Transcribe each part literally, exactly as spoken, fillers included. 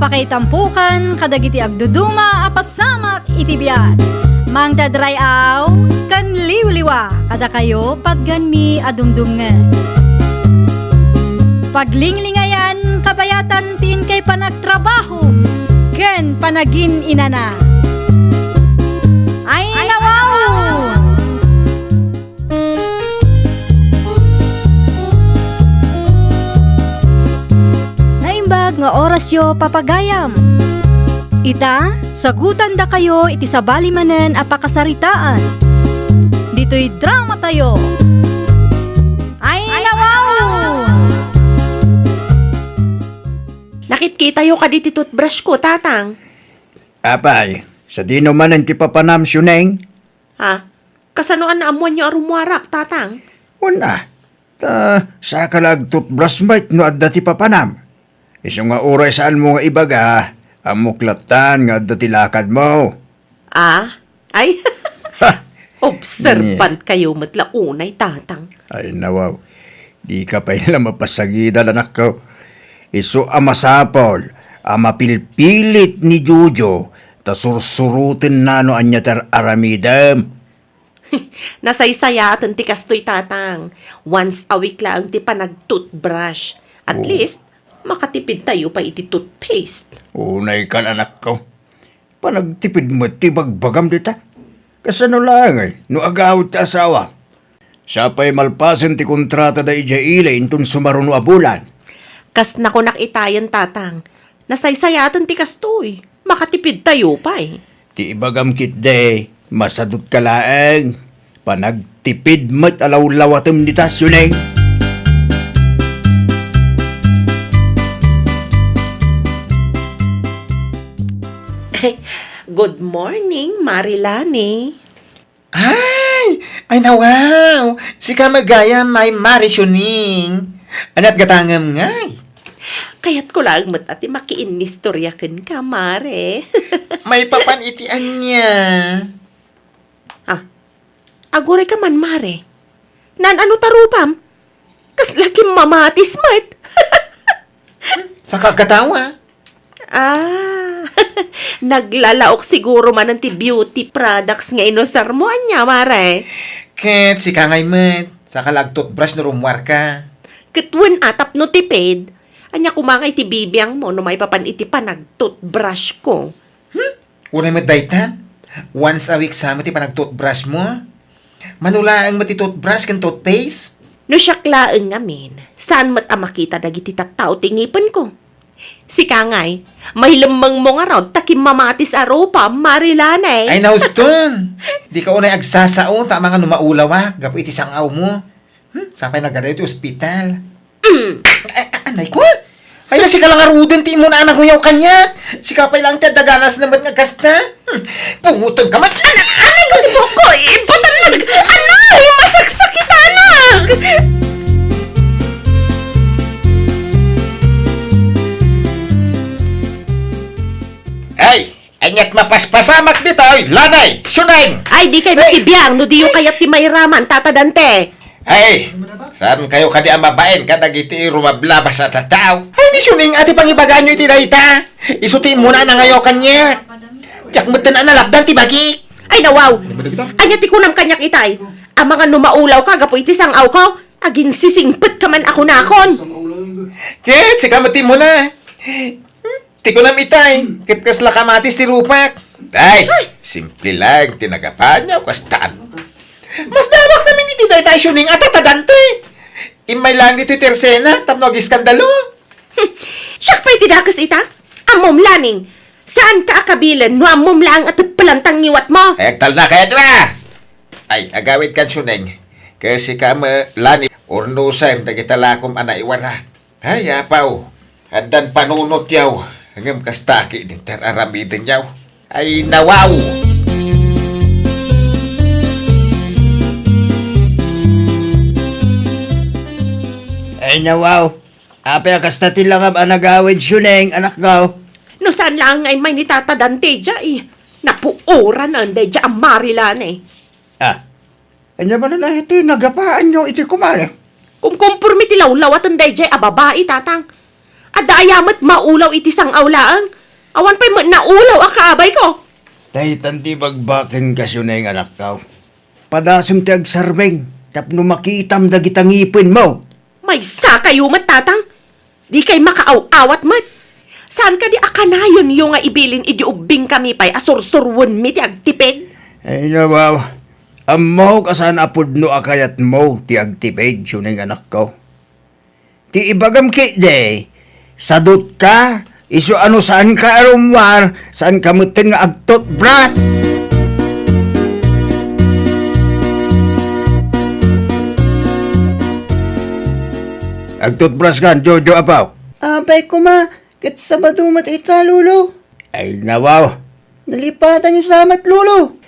Pakaitampokan kadagiti agduduma a pasamak iti biag. Mangted ray-aw ken liwliwa kadakayo patganmi a dumdumngeg. Paglinglingayan kabayatan ti inkay panagtrabaho ken panagin-inana. Ay, nawaw! Naimbag nga orasyo, papagayam. Ita, sagutandakayo iti sabali manen a pakasaritaan. Ditoy dramatayo. Ay, nawaw! Nakitkitayo kadi ti toothbrush ko, Tatang? Apay, sadino manen ti papanam, Siuneng? Ha? Kasano a naammoanyo a rummuarak, Tatang? Wen a, ta saka la agtoothbrush met no adda ti papanam. Isu nga uray saanmo nga ibaga, ammok lattan nga adda ti lakadmo. Ah? Ay? Ha! Observant kayo met la unay, Tatang. Ay, nawaw. Dika pay la mapasagidan, anakko. Isu a masapul a mapilpilit ni Jojo ta sursurotenna no ania ti ar-aramidem. Nasaysayaten ti kastoy, Tatang. Once a week laeng ti panag-toothbrush. At Oo. least, makatipidtayo pay iti toothpaste. Unay kan, anakko. Panagtipid met ti ibagbagam dita. Kasano laeng, eh, no agawid ti asawa? Sapay malpasen ti kontratada idiay ili inton sumaruno a bulan. Kas nakunak itayen, Tatang. Nasaysayaten ti kastoy. Makatipidtayo pay. Ti ibagam ketdi, masadutka laeng. Panagtipid met a lawlawatem dita, Siuneng. Good morning, Mari Lani. Ay! Ay, nawaw! Sika met gayam, Mari Siuneng. Aniat gatangem ngay? Kayatko laeng met a ti makiinnistorya kenka, Mare. Maipapan iti ania? Ah, agurayka man, Mare. Naan-ano ta rupam? Kasla kimmamatis met. Saka agkatawa. Ah, naglalaok siguro manen ti beauty products nga inusarmo, ania, Mare? Ket sika ngay met, saka la agtoothbrush no rummuarka. Ket wen a tapno tipid, ania koma nga iti bibiangmo no maipapan iti panag-toothbrushko? Hmm? Unay met dayta, once a week sa met ti panag-toothbrushmo? Mano laeng met ti toothbrush ken toothpaste? No siak laeng ngamin, saan met a makita dagiti tattao ti ngipenko. Sika ngay, mailemmengmo ngarud ta kimmamatis a rupam, Mari Lani. Ay, nauston! Dika unay agsasao ta amangan no maulawak gapu iti sang-awmo. Hmm? Sapay nagadayo ti ospital. Mm. Ay, ay, anay ko? Ay, na sika lang aruden ti imuna a nanguyaw kaniak. Sika pay lang ti adda ganas na met nga kasta. Hmm. Punguton ka met. An-, anay ko ti buhok ko? Ibutan lang. Anay, masaksakitanak. Ay! Aniat mapaspasamak ditoy, Lani, Siuneng! Ay, dikay makibiang no diyo kayat ti mairaman, Tata Dante. Ay, saan kayo kadi a mabain kadagiti rumablabas a tattao? Ay, ni Siuneng, adi pangibagaanyo iti dayta. Isu ti immuna a nangayo kaniak. Diak metten a nalapdan ti bagik. Ay, nawaw! Ania ti kunam kaniak itay? Amangan no maulaw ka gapu iti sang-aw ko? Aginsisingpet ka man a kunakon. Ket sika met ti immuna. Ti kunam itay, ket kasla kamatis ti rupak. Ay, simple lang ti nagapaanyo, kastan. Masdawak namin iti dayta a Siuneng a Tata Dante. Immay lang ditoy ti ersena tapno agiskandalo. Siak pay ti dakes ita? Ammom, Lani, saanka a kabilen no ammom laeng a teppelan ti ngiwatmo. Ay, agtalna kayat ra! Ay, agawid kan Siuneng. Ket sika met, Lani, urnusaem dagita lakom a naiwara. Ay, apaw, addan panunotyaw, ngem kasta ketdin ti ar-aramidenyaw. Ay, nawaw! Ay, nawaw! Apay a kasta ti langam a nagawid, Siuneng, anakko? No saan laeng nga immay ni Tata Dante diay, napuoran a daydiay a Mari Lani. Ah, ania manen a iti nagapaanyo iti kumare? Kumkomporme ti lawlawaten daydiay a babai, Tatang. Adda aya met maulaw iti sang-aw laeng? Awan pay met naulaw a kaabayko. Daytan ti ibagbakenka, Sioneng, anakko. Padasem ti agsarbeng tapno makitam dagita ngipenmo. Maysakayo met, Tatang. Dikay makaaw-awat met. Saan kadi a kanayonyo nga ibilin idi ubbingkami pay a sursuroenmi ti agtipid? Ay, nawaw. Ammok a saan a pudno a kayatmo ti agtipid, Sioneng, anakko. Ti ibagam ketdi, sadutka, isu a no saanka a rummuar, saanka metten nga agtutbras. Agtutbras kan, Jojo, apo. Apay koma, ket Sabado met ita, Lolo. Ay, nawaw. Nalipatanyo sa met, Lolo.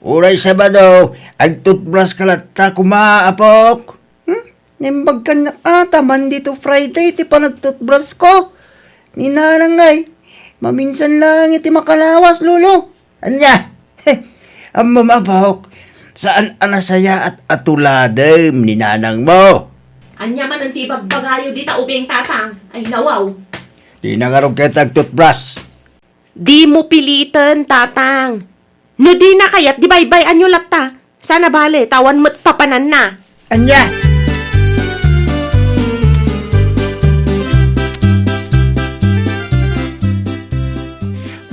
Uray Sabado, agtutbras ka latta koma, apok. Hmm? Naimbag kaniak a ta Monday to Friday ti panagtutbras ko. Ni Nanang ngay, maminsan lang iti makalawas, Lolo. Ania? Ammom, apok, saan a nasayaat a tuladem ni nanangmo. Ania manen ti ibagbagayo dita ubing, Tatang? Ay, nawaw. Di na ngarud ket agtutbras. Dimo piliten, Tatang. No dina kayat, di baybay-anyo latta. Saan a bale, ta awan met papananna. Ania?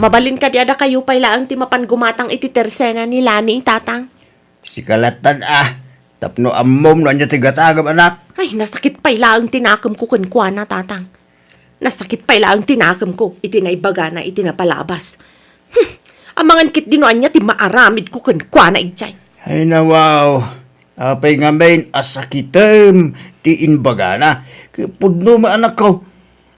Mabalin kadi a dakayo pay laeng ti mapan gumatang iti tersena ni Lani, Tatang? Sika lattan a, tapno ammom no ania ti gatangem, anak. Ay, nasakit pay laeng ti nakemko kenkuana, Tatang. Nasakit pay laeng ti nakemko iti naibagana iti napalabas. Hmm, amangan ketdi no ania ti maaramidko kenkuana idiay. Ay, nawaw. Apay ngamin a sakitem ti imbagana? Ket pudno met, anakko.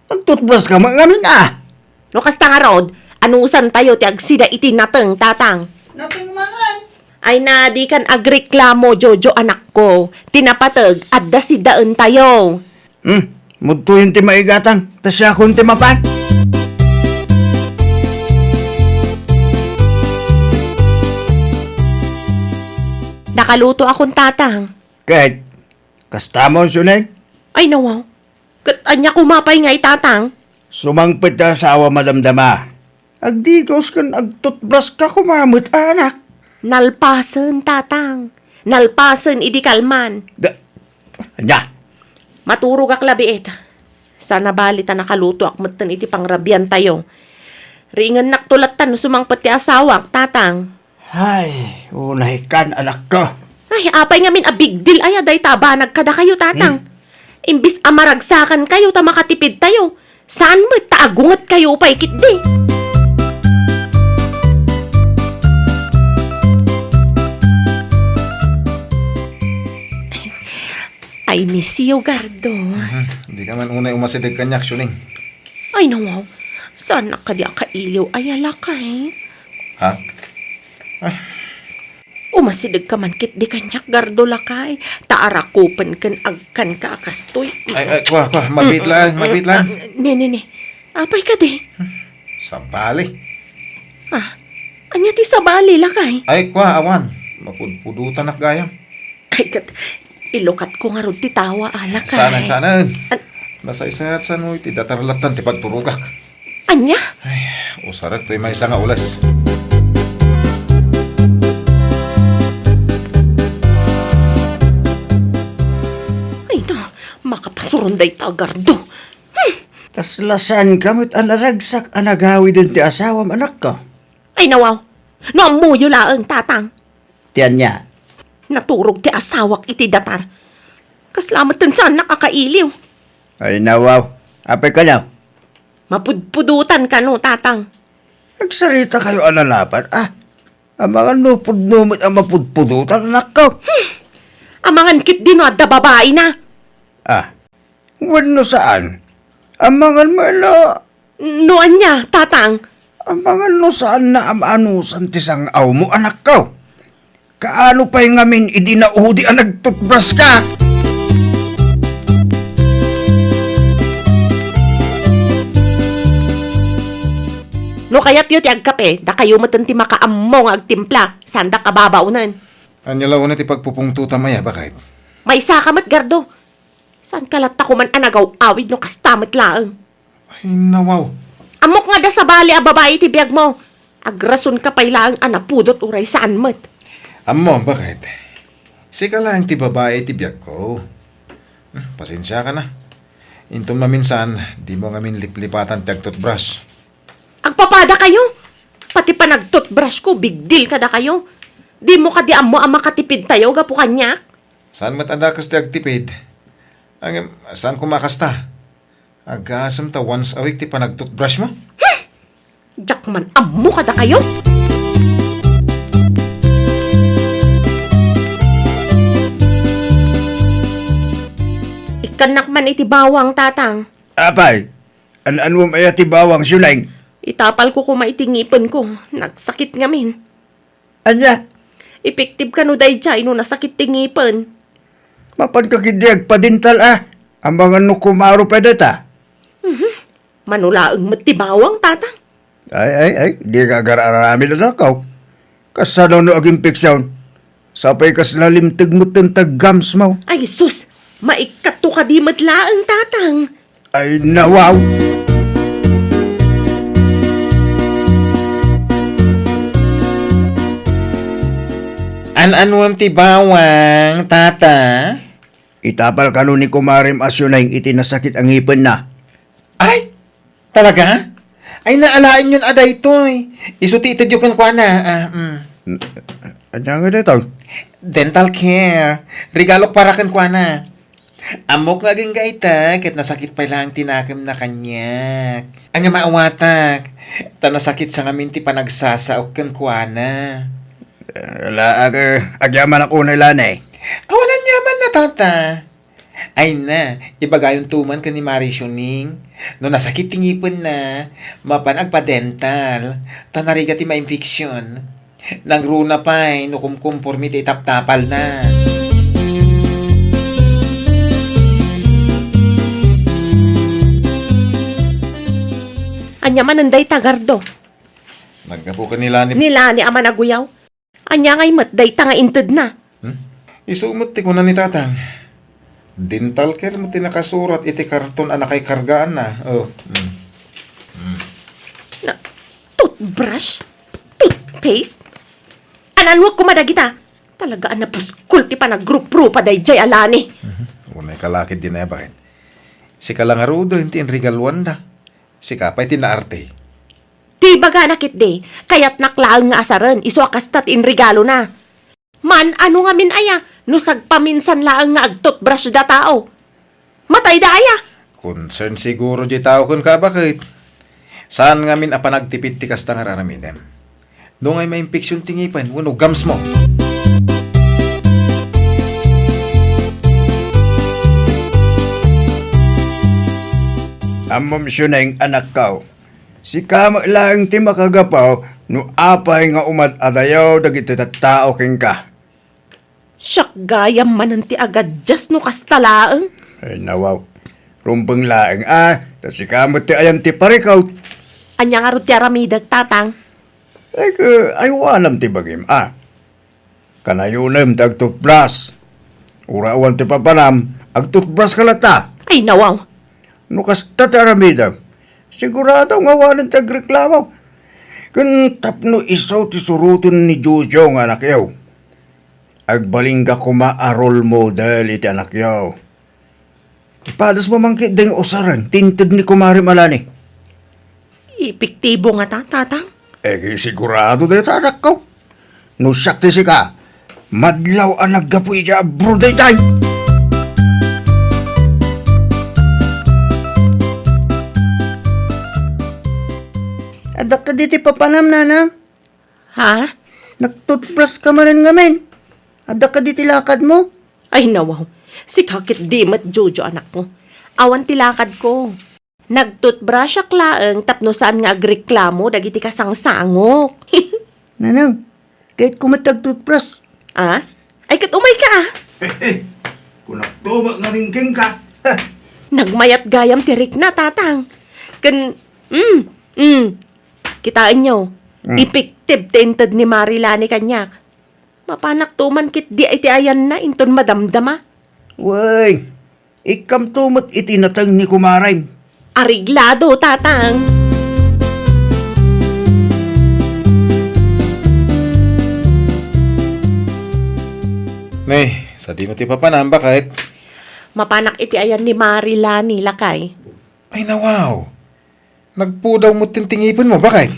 Agtutbras ka met ngamin a. No kasta ngarud, anusantayo ti agsida iti nateng, Tatang? Nateng manen? Ay na, dikan agreklamo, Jojo, anakko. Ti napateg, adda sidaentayo. Hmm, mudtoyen ti maigatang, ta siakon ti mapan. Nakalutoakon, Tatang. Ket, kastamon, Sioneng? Ay, nawaw. Ket ania koma pay ngay, Tatang? Sumangpet ti asawa, madamdama. Agdigos ken agtutbras ka koma met, anak. Nalpasen, Tatang. Nalpasen idi kalman. Da-, ania? Maturogak labiit. Saan a bale ta nakalutoak metten iti pangrabiantayo. Riingennakto latta no sumangpet ti asawak, Tatang. Ay, unaykan, anakko. Ay, apay ngamin a big deal aya dayta a banag kadakayo, Tatang? Hmm. Imbis a maragsakankayo ta makatipidtayo, saan met ta agungetkayo pay ketdi. I miss you, Gardo. Mhm. Di ka man unay umasideg kaniak, Sioneng. Ay, nawaw. Saanak kadi a kailiw aya, lakay? Ha? Ay. Umasideg ka man ketdi kaniak, Gardo, lakay. Ta arakupen ken agkanka a kastoy. Ay, ay, kua, kua, mabiit lang, mabiit lang. Ah, ne, ne, ne. Apay kadi? Sabali. Ah, ania ti sabali, lakay? Ay, kua, awan. Mapudpudotanak gayam. Ay, ket, ilukatko ngarud ti tawa, a, lakay. Saan, saan? An- Nasaysayat sano iti datar lattan ti pagturogak. Ania? Ay, usarek toy maysa nga ules. Ay, na, makapasuron dayta a Gardo. Hmm. Kasla saanka met a naragsak a nagawiden ti asawam, anakko? Ay, nawaw. No ammoyo laeng, Tatang. Ti ania? Naturog ti asawak iti datar. Kasla metten saanak a kailiw. Ay, nawaw. Apay kano? Mapudpudotan kano, Tatang. Agsarita kayo a nalapat, ah. Amangan no pudno met a mapudpudotan, anakko. Hmm. Amangan ketdi no adda babaina. Ah. Wenno saan? Amangan met no. No ania, Tatang? Amangan no saanna a maanusan ti sang-awmo, anakko. Kaano pay ngamin idi naudi a nagtutbras ka? No kayatyo ti agkape, dakayo metten ti makaammo nga agtimpla, saandak a babaonen. Ania la unay ti pagpupungtotam aya, baket? Maysaka met, Gardo. Saanka latta koman a nagaw-awid no kasta met laeng? Ay, nawaw. Ammok nga adda sabali a babai iti biagmo. Agrasonka pay laeng a napudot uray saan met. Ammo, baket? Sika laeng ti babai iti biagko. Hmm, pasensiaka na. Inton maminsan, dimo ngamin liplipatan ti agtutbrush. Agpapadakayo! Pati panagtutbrushko, big deal kadakayo. Dimo kadi ammo a makatipidtayo gapu kaniak? Saan met a dakes ti agtipid? Ngem, saan koma a kasta? Agasem ta once a week ti panagtutbrushmo? Hmm! Diak man ammo kadakayo! Ikkannak man iti bawang, Tatang. Apay, an-anuem aya ti bawang, Siuneng? Itapalko koma iti ngipenko. Nagsakit ngamin. Ania? Epektibo kano daydiay no nasakit ti ngipen? Mapanka ketdi agpadental a. Amangan no kumaro pay dayta. Mhm. Mano laeng met ti bawang, Tatang? Ay, ay, ay, dika agar-aramid, anakko. Kasano no aginfeksion? Sapay kasla limteg metten ti gums mo. Ay, sus! Maikkato kadi met laeng, Tatang. Ay, nawaw! An-anuem ti bawang, Tata? Itapal kano ni kumarem a Siuneng iti nasakit a ngipenna. Ay! Talaga? Ay, naalaenyon a daytoy. Isu ti itedyo kenkuana. Ah, mm. Ania nga daytoy? Dental care. Regalok para kenkuana. Ammok nga agingga ita, ket nasakit pay laeng ti nakemna kaniak. Ania maawatak? Ta nasakit sa ngamin ti panagsasaok kenkuana. Eh, ala, ag-, agyamanak unay, Lani. Awan aniaman na, Tata. Ay na, ibagayonto man ken ni Mari Siuneng. No nasakit ti ngipenna, mapan agpa-dental, ta narigat ti mainfeksion. Nangruna pay no kumkumpormi ti itaptapalna. Ania manen dayta, Gardo? Naggapu ken ni Lani. Ni Lani a managuyaw. Ania ngay met dayta nga intedna? Hmm? Isu met ti kuna ni Tatang. Dental care met ti nakasurat iti karton a nakaikargaanna. Oh. Hmm. Hmm. Na, toothbrush? Toothpaste? An-anuek koma dagita? Talaga a napuskol ti panagruprupa daydiay a Lani. Mhm. Unay ka lakid di nayabain. Sika la ngaruden ti inregaluanda. Sika pay ti naarte. Ti ibagana ketdi, kayatnak laeng nga asaren, isu a kasta ti inregalona. Man-ano ngamin aya, no sagpaminsan laeng nga agtutbrush da tao? Matayda aya? Concern siguro di tao kenka, baket. Saan ngamin a panagtipid ti kasta nga ar-aramidem? Nungay mainfeksion ti ngipen wenno gums mo. Ammom, Siuneng, anakko. Sika met laeng ti makagapu no apay nga umad-adayo dagiti tattao kenka. Siak gayam manen ti agadias no kasta laeng. Ay, nawaw. Rumbeng laeng, a, ta sika met ti ayan ti parikut. Ania ngarud ti aramidek, Tatang? Ay, ka, ay, awanam ti bagim, a. Kanayonem ti agtutbrush. Uray awan ti papanam, agtutbrush ka latta. Ay, nawaw. No kasta ti aramidem, sigurado nga awanen ti agreklamo. Ken tapno isu ti suroten ni Jojo nga anakyo, agbalinka koma a role model iti anakyo. Ipadasmo man ketdi nga usaren ti inted ni kumarem a Lani. Epektibo ngata, Tatang? Eh, sigurado dayta, anakko. No siak ti sika, madlaw a naggapu idiay abroad daytay. Adda kadi ti papanam, Nanang? Ha? Nagtutbrush ka manen ngamin. Adda kadi ti lakadmo? Ay, nawaw. Sika ketdi met, Jojo, anakko. Awan ti lakadko. Nagtutbrushak laeng tapno saan nga agreklamo dagiti kasangsangok. Nanang, kayatko met ti agtutbrush. Ah? Ay, ket umayka, a. Kunakto met ngamin kenka. Nagmayat gayam ti rikna, Tatang. Ken, mm, mm. Kitaenyo, mm, epektibo ti inted ni Mari Lani kaniak. Mapanakto man ketdi iti ayanna inton madamdama. Wen, ikkamto met iti nateng ni kumarem. Areglado, Tatang. Nay, sadino ti papanam, baket? Mapanak iti ayan ni Mare Lani, lakay. Ay, nawaw. Nagpudaw mo ti ngipenmo, baket?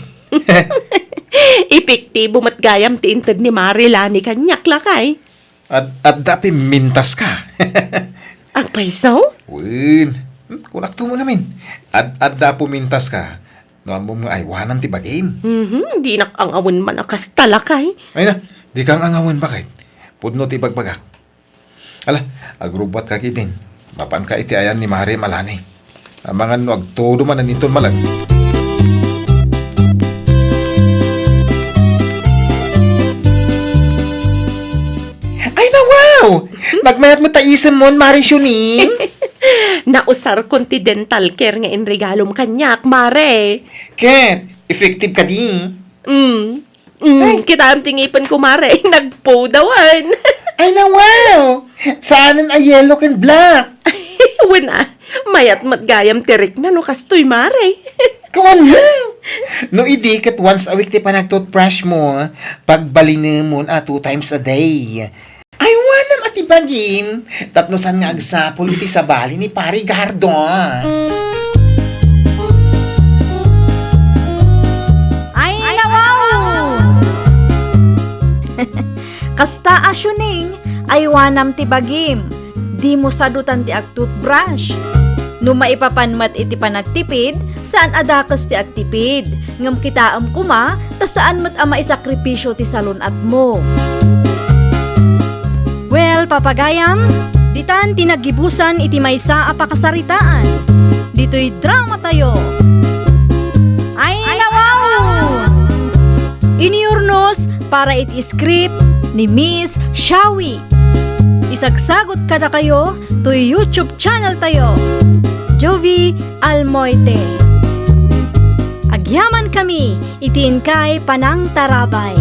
Epektibo met gayam ti inted ni Mare Lani kaniak, lakay. Ad-, adda pimintas ka. Agpayso? Wen. Hmm, kunak to ngamin. Ad-, adda pumintas ka. No ammom nga aywanam ti bagim. Mhm, dinak angawen man a kasta, lakay. Ay na, dika angawen, baket? Pudno ti ibagbagak. Ala, agrubbuatka ketdin. Mapanka iti ayan ni Mare Lani. Amangan no agtudo man a niton malag. Ay, nawaw! Nagmayat met ta isemon, Mare Shuning. Nausarkon ti dental care nga inregalom kaniak, Mare. Ket, effective kadi? Mm. Mm, ay. Kitaem ti ngipenko, Mare. Nagpudawan. Ay, nawaw! Saanen a yellow ken black. Wen a, mayat met gayam ti rikna no kastoy, Mare. Kawan lang. No idi ket once a week ti panag-toothbrush mo, pagbalinemon a two times a day. Aywanam a ti bagim, tapno saan nga agsapul iti sabali ni Pare Gardo. Ay, nawaw! Kasta a, Shuning, aywanam ti bagim. Dimo sadutan ti ag-toothbrush. No maipapan met iti panagtipid, saan a dakes ti agtipid. Ngem kitaem koma, ta saan met a maisakripisio ti salun-atmo. Well, papagayam, ditan ti naggibusan iti maysa a pakasaritaan. Ditoy dramatayo. Ay, nawaw! Inurnos para iti script ni Miss Shawi. Isagsagut kadakayo toy YouTube channel tayo, Jovie Almoite. Agyamankami iti inkay panangtarabay.